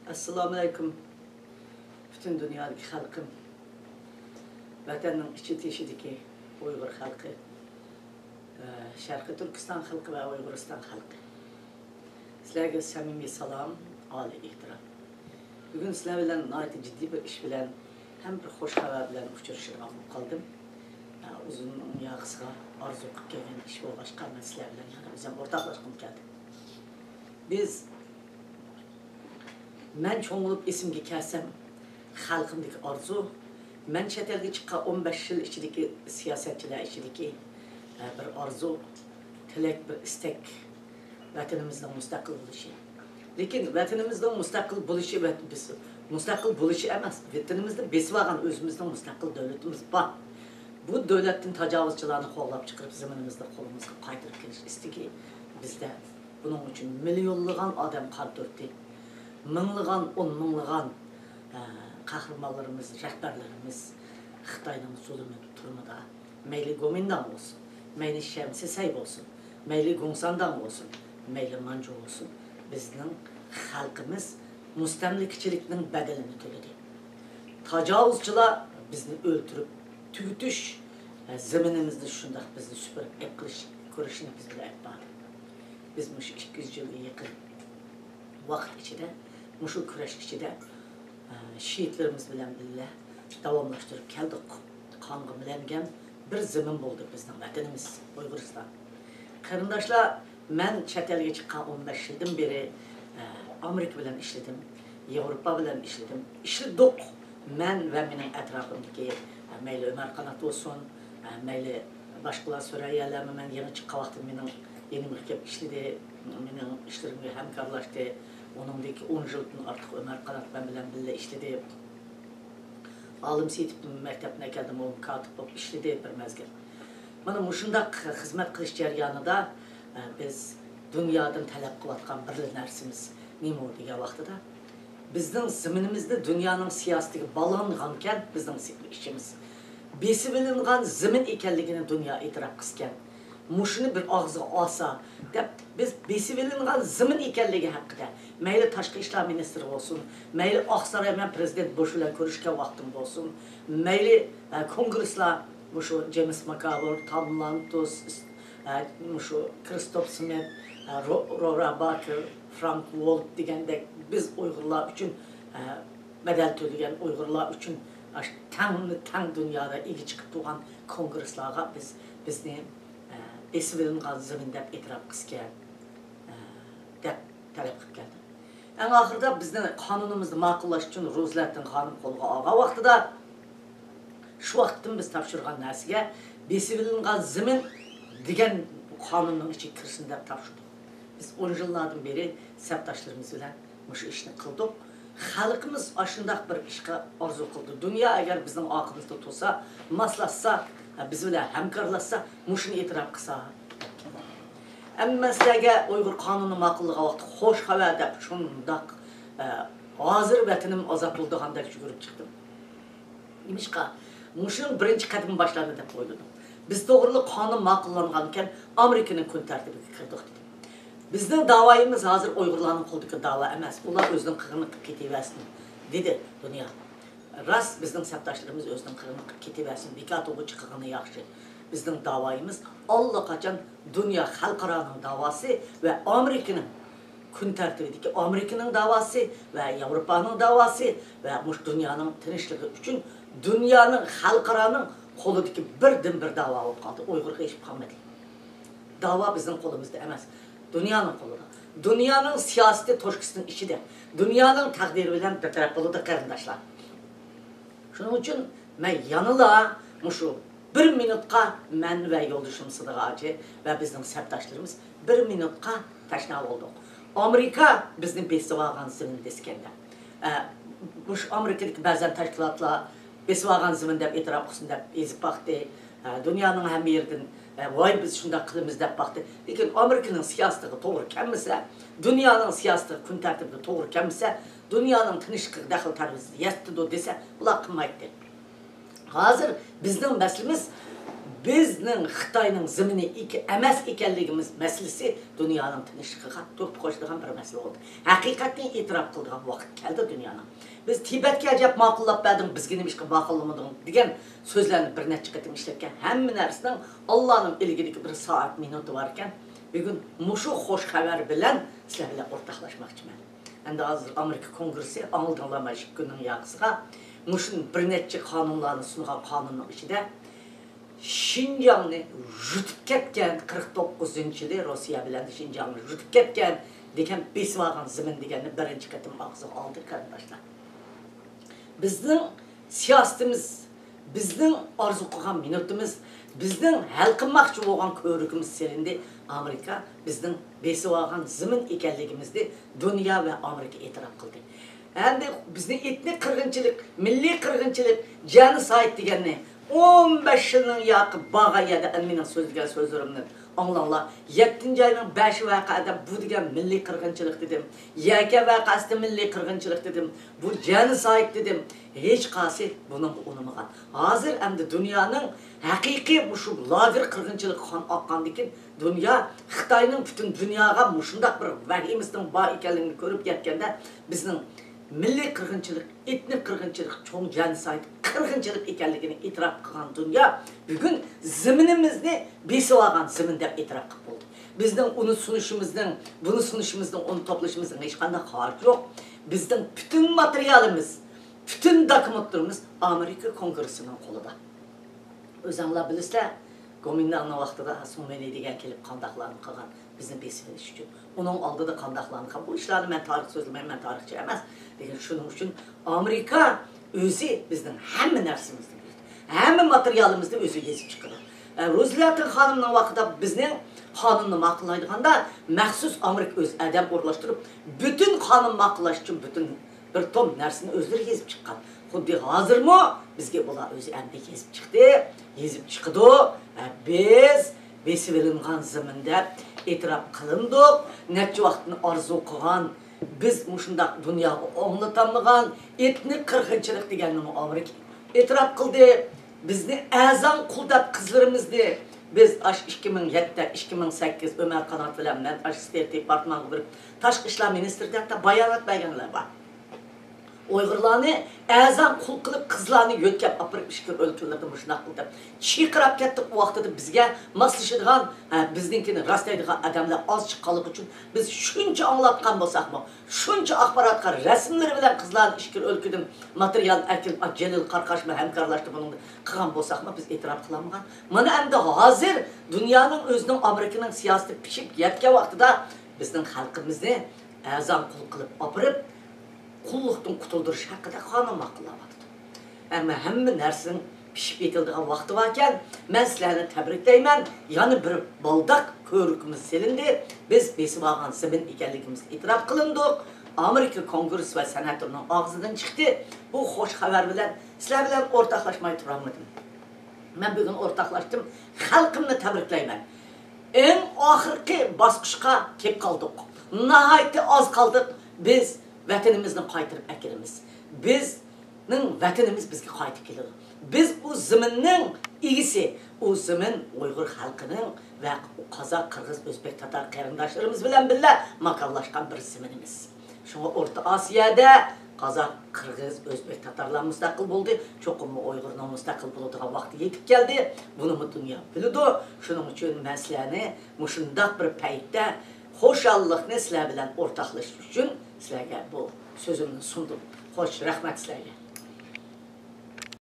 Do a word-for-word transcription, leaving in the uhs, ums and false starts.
ئەسسالامۇئەلەيكۇم، پۈتۈن دۇنيادىكى خەلقىم، ۋەتەننىڭ ئىچى تېشىدىكى ئۇيغۇر خەلقى، ئە، شەرقىي تۈركىستان خەلقى ۋە ئۇيغۇرىستان خەلقى. سىلەرگە سەمىمىي سالام، ئالىي ئېھتىرام. بۈگۈن سىلەر بىلەن ناھايىتى جىددىي بىر ئىش بىلەن ھەم بىر خۇش خەۋەر بىلەن ئۇچرىشىدىغان بولۇپ قالدىم. ئە، ئۇزۇن ياقىسىغا ئارزۇ قىلىپ كەلگەن ئىش بولغاچقا، مەن سىلەر بىلەن يەنە ئۆزۈم ئورتاقلاشقۇم كەلدى. بىز، مەن چوڭ بولۇپ ئېسىمگە كەلسەم، خەلقىمدىكى ئارزۇ، مەن چەت ئەلگە چىققان ئون بەش يىل ئىچىدىكى سىياسەتچىلەر ئىچىدىكى، ئە، بىر ئارزۇ، تىلەك، بىر ئىستەك، ۋەتىنىمىزنىڭ مۇستەقىل بولۇشى. لېكىن ۋەتىنىمىزنىڭ مۇستەقىل بولۇشى ۋە بىز مۇستەقىل بولۇشى ئەمەس، ۋەتىنىمىزنى بېسىۋالغان ئۆزىمىزنىڭ مۇستەقىل دۆلىتىمىز بار. بۇ دۆلەتتىن تاجاۋۇزچىلارنى قوغلاپ چىقىرىپ، زېمىنىمىزنى قولىمىزغا قايتۇرۇپ كېلىش ئىستىكى بىزدە. بۇنىڭ ئۈچۈن مىليونلىغان ئادەم قان تۆكتى. مىڭلىغان، ئون مىڭلىغان، ئە، قەھرىمانلىرىمىز، رەھبەرلىرىمىز خىتاينىڭ زۇلۇمى تۈرمىدە. مەيلى گومىنداڭ بولسۇن، مەيلى شەمسە سەي بولسۇن، مەيلى گۇڭسانداڭ بولسۇن، مەيلى مانجۇ بولسۇن، بىزنىڭ خەلقىمىز مۇستەملىكىچىلىكنىڭ بەدىلىنى تۆلىدى. تاجاۋۇزچىلار بىزنى ئۆلتۈرۈپ تۈگىتىش، ئە، زېمىنىمىزنى شۇنداق بىزنى سۈپۈرۈپ ئېلىپ قېلىش كۈرىشىنى بىز بىلەن ئېلىپ باردى. بىز مۇشۇ ئىككى يۈز يىلغا يېقىن ۋاقىت ئىچىدە مۇشۇ كۈرەش ئىچىدە، ئە، شېھىتلىرىمىز بىلەن بىللە داۋاملاشتۇرۇپ كەلدۇق. قانغا مىلەنگەن بىر زېمىن بولدى بىزنىڭ ۋەتىنىمىز ئۇيغۇرىستان. قېرىنداشلار، مەن چەت ئەلگە چىققان ئون بەش يىلدىن بېرى، ئە، ئامېرىكا بىلەن ئىشلىدىم، ياۋروپا بىلەن ئىشلىدىم، ئىشلىدۇق. مەن ۋە مېنىڭ ئەتراپىمدىكى، ئە، مەيلى ئۆمەر قانات بولسۇن، ئە، مەيلى باشقىلار، سۈرەييەلەرمۇ مەن يېڭى چىققان ۋاقتىدا مېنىڭ يېنىمغا كېلىپ ئىشلىدى، مېنىڭ ئىشلىرىمغا ھەمكارلاشتى. ئۇنىڭدىن كېيىن ئون يىلدىن ئارتۇق ئۆمەر قانات مەن بىلەن بىللە ئىشلىدى. ئالىم سېيىتوف مەكتەپتىن ئەكەلدىم، ئۇ كاتىپ بولۇپ ئىشلىدى بىر مەزگىل. مانا مۇشۇنداق خىزمەت قىلىش جەريانىدا، ئە، بىز دۇنيادىن تەلەپ قىلىۋاتقان بىرلا نەرسىمىز نېمە دېگەن ۋاقتىدا، بىزنىڭ زېمىنىمىزنى دۇنيانىڭ سىياسىتىگە باغلانغانكەن بىزنىڭ ئىشىمىز. بېسىۋېلىنغان زېمىن ئىكەنلىكىنى دۇنيا ئېتىراپ قىلسىكەن. مۇشۇنى بىر ئاغزىغا ئالسا، دەپ، بىز بېسىۋېلىنغان زېمىن ئىكەنلىكى ھەققىدە، مەيلى تاشقى ئىشلار مىنىستىرى بولسۇن، مەيلى ئاقساراي مەن پىرېزىدېنت بۇش بىلەن كۆرۈشكەن ۋاقتىم بولسۇن، مەيلى، ئە، كونگرېسلار، مۇشۇ جېيمىس ماكاۋېر، تام لانتوس، ئىس-، ئە، مۇشۇ كرىستوف سمىت، ئە، رو-، رورا باكېر، فرانك ۋولت دېگەندەك بىز ئۇيغۇرلار ئۈچۈن، ئە، بەدەل تۆلىگەن ئۇيغۇرلار ئۈچۈن ئاشۇ تەڭمۇ تەڭ دۇنيادا ئىگە چىقىپ تۇرغان كونگرېسلارغا بىز، بىزنى، ئە، بېسىۋېلىنغان زېمىن دەپ ئېتىراپ قىلسىكەن، ئە، دەپ تەلەپ قىلىپ كەلدى. ئەڭ ئاخىرىدا بىزنى قانۇنىمىزنى ماقۇللاش ئۈچۈن روزۋېلتتىن خانىم قولغا ئالغان ۋاقتىدا، شۇ ۋاقىتتىن بىز تاپشۇرغان نەرسىگە بېسىۋېلىنغان زېمىن دېگەن قانۇننىڭ ئىچىگە كىرسۇن دەپ تاپشۇردۇق. بىز ئون يىللاردىن بېرى سەپداشلىرىمىز بىلەن مۇشۇ ئىشنى قىلدۇق. خەلقىمىز ئاشۇنداق بىر ئىشقا ئارزۇ قىلدى. دۇنيا ئەگەر بىزنىڭ ئارقىمىزدا تۇرسا، ماسلاشسا، بىز بىلەن ھەمكارلاشسا، مۇشۇنى ئېتىراپ قىلسا. ئەمما سىلەرگە ئۇيغۇر قانۇنى ماقۇللىغان ۋاقىت خوش خەۋەر دەپ شۇنداق، ئە، ھازىر ۋەتىنىم ئازاد بولىدىغاندەك يۈگۈرۈپ چىقتىم. نېمىشقا؟ مۇشۇنىڭ بىرىنچى قەدىمى باشلاندى دەپ ئويلىدىم. بىز توغرىلىق قانۇن ماقۇللانغانىكەن، ئامېرىكىنىڭ كۈن تەرتىپىگە كىردۇق دېدىم. بىزنىڭ داۋايىمىز ھازىر ئۇيغۇرلارنىڭ قولىدىكى داۋا ئەمەس، ئۇلار ئۆزىنىڭ قىلغىنىنى قىلىپ كېتىۋەرسۇن، دېدى دۇنيا. راست، بىزنىڭ سەپداشلىرىمىز ئۆزىنىڭ قىلغىنىنى قىلىپ كېتىۋەرسۇن، بىكار تۇرغۇچە قىلغىنى ياخشى. بىزنىڭ داۋايىمىز ئاللىقاچان دۇنيا خەلقئارانىڭ داۋاسى ۋە ئامېرىكىنىڭ كۈن تەرتىپىدىكى ئامېرىكىنىڭ داۋاسى ۋە ياۋروپانىڭ داۋاسى ۋە مۇشۇ دۇنيانىڭ تىنچلىقى ئۈچۈن دۇنيانىڭ، خەلقئارانىڭ قولىدىكى بىردىنبىر داۋا بولۇپ قالدى. ئۇيغۇرغا ھېچ قالمىدى. داۋا بىزنىڭ قولىمىزدا ئەمەس، دۇنيانىڭ قولىدا. دۇنيانىڭ سىياسىتى توشكىسىنىڭ ئىچىدە. دۇنيانىڭ تەقدىرى بىلەن بىر تەرەپ بولىدۇ، قېرىنداشلار. شۇنىڭ ئۈچۈن مەن يەنىلا مۇشۇ بىر مىنۇتقا مەن ۋە يولدىشىم سىدىق ھاجى ۋە بىزنىڭ سەپداشلىرىمىز بىر مىنۇتقا تەشنا بولدۇق. ئامېرىكا بىزنى بېسىۋالغان زېمىن دېسىكەندە. ئە، مۇشۇ ئامېرىكىدىكى بەزەن تەشكىلاتلار بېسىۋالغان زېمىن دەپ ئېتىراپ قىلسۇن دەپ يېزىپ باقتى. ئە، دۇنيانىڭ ھەممە يېرىدىن، ئە، ۋاي بىز شۇنداق قىلىمىز دەپ باقتى. لېكىن ئامېرىكىنىڭ سىياسىتىغا توغرا كەلمىسە، دۇنيانىڭ سىياسىتىغا، كۈن تەرتىپىگە توغرا كەلمىسە، دۇنيانىڭ تىنچلىقىغا دەخلى تەرۇز يەتتىدۇ دېسە، ئۇلار قىلمايتتى. ھازىر بىزنىڭ مەسىلىمىز بىزنىڭ خىتاينىڭ زېمىنى ئىك-، ئەمەس ئىكەنلىكىمىز مەسىلىسى دۇنيانىڭ تىنچلىقىغا تۆھپە قوشىدىغان بىر مەسىلە بولدى. ھەقىقەتنى ئېتىراپ قىلىدىغان ۋاقىت كەلدى دۇنيانىڭ. بىز تىبەتكە ئەجەب ماقۇللاپ بەردىڭ، بىزگە نېمىشقا ماقۇللىمىدىڭ دېگەن سۆزلەرنى بىر نەچچە قېتىم ئىشلەتكەن. ھەممە نەرسىنىڭ ئاللانىڭ ئىلكىدىكى بىر سائەت مىنۇتى بار ئىكەن. بۈگۈن مۇشۇ خوش خەۋەر بىلەن سىلەر بىلەن ئورتاقلاشماقچىمەن. ئەمدى ھازىر ئامېرىكا كونگرېسسى ئاڭلىدىڭلارمۇ شۇ كۈننىڭ ياقىسىغا مۇشۇ بىر نەچچە قانۇنلارنى سۇنغان قانۇننىڭ ئىچىدە شىنجاڭنى يۇتۇپ كەتكەن، قىرىق توققۇزىنچى يىلى روسىيە بىلەن شىنجاڭنى يۇتۇپ كەتكەن دېگەن، بېسىۋالغان زېمىن دېگەننى بىرىنچى قېتىم ئاغزىغا ئالدى قېرىنداشلار. بىزنىڭ سىياسىتىمىز، بىزنىڭ ئارزۇ قىلغان مىنۇتىمىز، بىزنىڭ ھەل قىلماقچى بولغان كۆۋرۈكىمىز سېلىندى. ئامېرىكا بىزنىڭ بېسىۋالغان زېمىن ئىكەنلىكىمىزنى دۇنيا ۋە ئامېرىكا ئېتىراپ قىلدى. ئەمدى بىزنى ئېتنىك قىرغىنچىلىق، مىللىي قىرغىنچىلىق، جېنوسايد دېگەننى ئون بەش يىلنىڭ ياقى بارغان يەردە، ئەمدى مېنىڭ سۆزلىگەن سۆزلىرىمنى ئاڭلاڭلار. يەتتىنچى ئاينىڭ بەشى ۋەقەدە بۇ دېگەن مىللىي قىرغىنچىلىق دېدىم. يەكە ۋەقەسىدە مىللىي قىرغىنچىلىق دېدىم. بۇ جېنوسايد دېدىم. ھېچقايسى بۇنىڭغا ئۇنىمىغان. ھازىر ئەمدى دۇنيانىڭ ھەقىقىي مۇشۇ لاگېر قىرغىنچىلىقى قان ئاققاندىن كېيىن، دۇنيا خىتاينىڭ پۈتۈن دۇنياغا مۇشۇنداق بىر ۋەھىمىسىنىڭ بار ئىكەنلىكىنى كۆرۈپ يەتكەندە، بىزنىڭ مىللىي قىرغىنچىلىق، ئېتنىك قىرغىنچىلىق، چوڭ جېنوسايد قىرغىنچىلىق ئىكەنلىكىنى ئېتىراپ قىلغان دۇنيا بۈگۈن زېمىنىمىزنى بېسىۋالغان زېمىن دەپ ئېتىراپ قىلىپ بولدى. بىزنىڭ ئۇنى سۇنۇشىمىزنىڭ، بۇنى سۇنۇشىمىزنىڭ، ئۇنى توپلىشىمىزنىڭ ھېچقانداق ھاجىتى يوق. بىزنىڭ پۈتۈن ماتېرىيالىمىز، پۈتۈن دوكۇمېنتلىرىمىز ئامېرىكا كونگرېسسىنىڭ قولىدا. ئۆزۈڭلار بىلىسىلەر، گومىنداڭنىڭ ۋاقتىدا سۇڭمېنى دېگەن كېلىپ قانداقلارنى قىلغان، بىزنى بېسىۋېلىش ئۈچۈن. ئۇنىڭ ئالدىدا قانداقلارنى قىلغان، بۇ ئىشلارنى مەن تارىخ سۆزلىمەيمەن، مەن تارىخچى ئەمەس. لېكىن شۇنىڭ ئۈچۈن ئامېرىكا ئۆزى بىزنىڭ ھەممە نەرسىمىزنى بىلىدۇ. ھەممە ماتېرىيالىمىزنى ئۆزى يېزىپ چىقىدۇ. ئە، روزۋېلت خانىمنىڭ ۋاقتىدا بىزنىڭ قانۇننى ماقۇللايدىغاندا، مەخسۇس ئامېرىكا ئۆزى ئادەم ئورۇنلاشتۇرۇپ، پۈتۈن قانۇن ماقۇللاش ئۈچۈن پۈتۈن بىر توم نەرسىنى ئۆزلىرى يېزىپ چىققان. خۇددى ھازىرمۇ بىزگە بۇلار ئۆزى ئەمدى يېزىپ چىقتى، يېزىپ چىقىدۇ. ھە، بىز بېسىۋېلىنغان زېمىن دەپ ئېتىراپ قىلىندۇق. نەچچە ۋاقىتتىن ئارزۇ قىلغان، بىز مۇشۇنداق دۇنياغا ئاڭلىتالمىغان ئېتنىك قىرغىنچىلىق دېگەننىمۇ ئامېرىكا ئېتىراپ قىلدى. بىزنى ئەرزان قۇل دەپ قىزلىرىمىزنى، بىز ئاشۇ ئىككى مىڭ يەتتە، ئىككى مىڭ سەككىز ئۆمەر قانات بىلەن مەن ئاشۇ ستېيت دېپارتمانغا بېرىپ، تاشقى ئىشلار مىنىستىرى دەپ بايانات بەرگەنلەر بار. ئۇيغۇرلارنى ئەرزان قۇل قىلىپ، قىزلارنى يۆتكەپ ئاپىرىپ ئىچكىرى ئۆلكىلىرىدە مۇشۇنداق قىل دەپ چىقىراپ كەتتۇق. ئۇ ۋاقتىدا بىزگە ماسلىشىدىغان، ھە، بىزنىڭكىنى راستلايدىغان ئادەملەر ئاز چىققانلىقى ئۈچۈن بىز شۇنچە ئاڭلاتقان بولساقمۇ، شۇنچە ئاخباراتقا رەسىملىرى بىلەن قىزلارنى ئىچكىرى ئۆلكىدىن ماتېرىيال ئەكىلىپ، جېلىل قارقاشمۇ ھەمكارلاشتى بۇنىڭدا قىلغان بولساقمۇ، بىز ئېتىراپ قىلالمىغان. مانا ئەمدى ھازىر دۇنيانىڭ ئۆزىنىڭ، ئامېرىكىنىڭ سىياسىتى پىشىپ يەتكەن ۋاقتىدا بىزنىڭ خەلقىمىزنى ئەرزان قۇل قىلىپ ئاپىرىپ، قۇللۇقتىن قۇتۇلدۇرۇش ھەققىدە قانۇن ماقۇللاۋاتىدۇ. ئەمما ھەممە نەرسىنىڭ پىشىپ يېتىلىدىغان ۋاقتى باركەن، مەن سىلەرنى تەبرىكلەيمەن. يەنە بىر بالداق كۆۋرۈكىمىز سېلىندى. بىز بېسىۋالغان زېمىن ئىكەنلىكىمىزنى ئېتىراپ قىلىندۇق. ئامېرىكا كونگرېسسى ۋە سېناتورنىڭ ئاغزىدىن چىقتى. بۇ خوش خەۋەر بىلەن سىلەر بىلەن ئورتاقلاشماي تۇرالمىدىم. مەن بۈگۈن ئورتاقلاشتىم. خەلقىمنى تەبرىكلەيمەن. ئەڭ ئاخىرقى باسقۇچقا كېلىپ قالدۇق. ناھايىتى ئاز قالدۇق. بىز ۋەتىنىمىزنى قايتۇرۇپ ئەكىلىمىز. بىزنىڭ ۋەتىنىمىز بىزگە قايتىپ كېلىدۇ. بىز ئۇ زېمىننىڭ ئىگىسى. ئۇ زېمىن ئۇيغۇر خەلقىنىڭ ۋە قازاق، قىرغىز، ئۆزبېك، تاتار قېرىنداشلىرىمىز بىلەن بىللە ماكانلاشقان بىر زېمىنىمىز. شۇڭا ئورتا ئاسىيادا قازاق، قىرغىز، ئۆزبېك، تاتارلار مۇستەقىل بولدى. چوقۇممۇ ئۇيغۇرنىڭ مۇستەقىل بولىدىغان ۋاقتى يېتىپ كەلدى. بۇنىمۇ دۇنيا بىلىدۇ. شۇنىڭ ئۈچۈن مەن سىلەرنى مۇشۇنداق بىر پەيتتە خۇشاللىقنى سىلەر بىلەن ئورتاقلىشىش ئۈچۈن سىلەرگە بۇ سۆزۈمنى سۇندۇم. خوش، رەھمەت سىلەرگە.